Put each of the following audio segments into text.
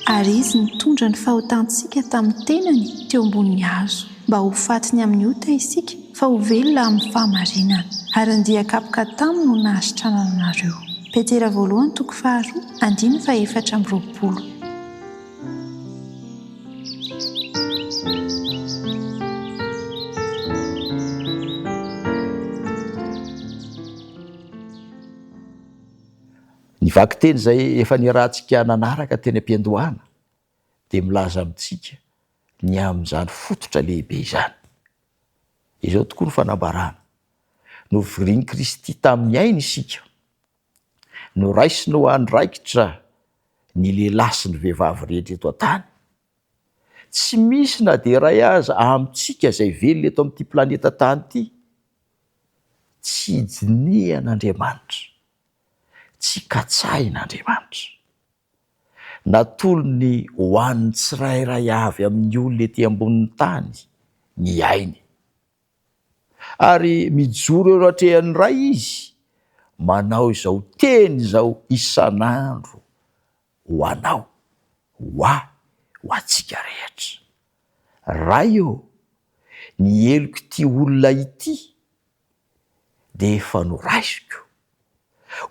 Ary Izy nitondra ny fahotantsika tamin'ny tenany teo ambonin'ny hazo, mba ho faty ny amin'ny ota isika, fa ho velona amin'ny fahamarinana. Ary ny dia kapoka taminy no nahasitranana anareo. Petera voalohany toko faharoa, andininy fahefatra amby 20. Ny vakiteny izay efa niarahantsika nanaraka teny am-piandohana dia milaza amintsika ny amin'izany fototra lehibe izany. Izao tokoa ny fanambarana, Novirian'i Kristy tamin'ny ainy isika, noraisiny ho andraikitra ny lehilahy sy ny vehivavy rehetra eto an-tany. Tsy misy na dia iray aza amintsika izay velona eto amin'ity planeta tany ity tsy dinihan'Andriamanitra, tsy katsahin'Andriamanitra. Natolony ho an'ny tsirairay avy amin'ny olona ety ambonin'ny tany ny ainy. Ary mijoro eo anatrehan'ny Ray izy, manao izao teny izao isan'andro ho anao, ho ahy, ho antsika rehetra. Ray ô, ny helok'ity olona ity dia efa noraisiko.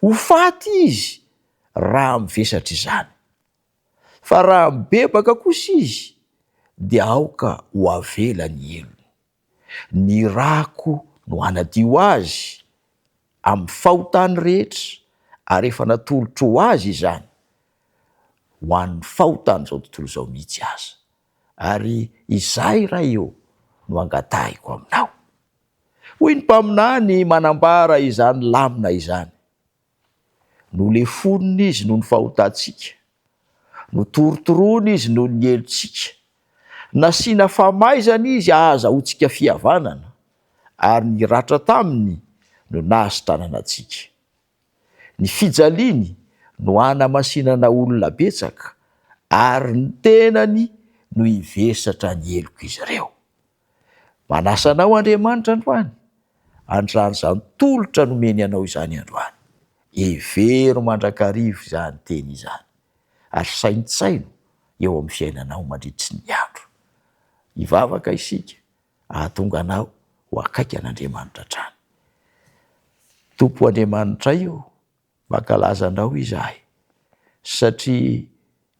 Ho faty izy raha mivesatra izany. Fa raha mibebaka kosa izy dia aoka ho avela ny helony. Ny rako no hanadio azy amin'ny fahotany rehetra ary efa natolotro ho azy izany, ho an'ny fahotan'izao tontolo izao mihitsy aza. Ary izay, Ray ô, no angatahiko aminao. Hoy ny mpaminany manambara izany lamina izany. Nolefonina izy noho ny fahotantsika, notorotoroina izy noho ny helotsika, nasiana famaizana izy hahazahoantsika fihavanana, ary ny ratra taminy no nahasitranana antsika. Ny fijaliany no hanamasinana olona betsaka, ary ny tenany no hivesatra ny helok'izy ireo. Manasa anao Andriamanitra androany handray izany tolotra nomeny anao izany androany. Hevero mandrakariva izany teny izany ary saintsaino eo amin'ny fiainanao mandritry ny andro. Hivavaka isika hahatonga anao ho akaiky an'Andriamanitra hatrany. Tompo Andriamanitray ô, mankalaza Anao izahay satria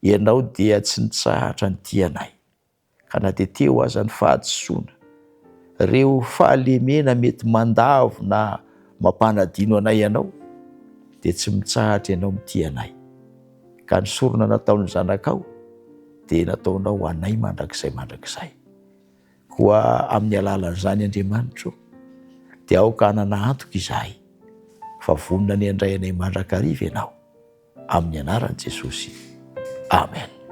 Ianao dia tsy nitsahatra nitia anay. Ka na dia teo aza ny fahadisoana, ireo fahalemena mety mandavo na mampanadino anay Ianao, dia tsy mitsahatra Ianao mitia anay. Ka ny sorona nataon'ny Zanakao dia nataonao ho anay mandrakizay mandrakizay. Koa amin'ny alalan'izany Andriamanitro, dia aoka hanana antoka izahay fa vonona ny handray anay mandrakariva Ianao. Amin'ny anaran'i Jesosy. Amen.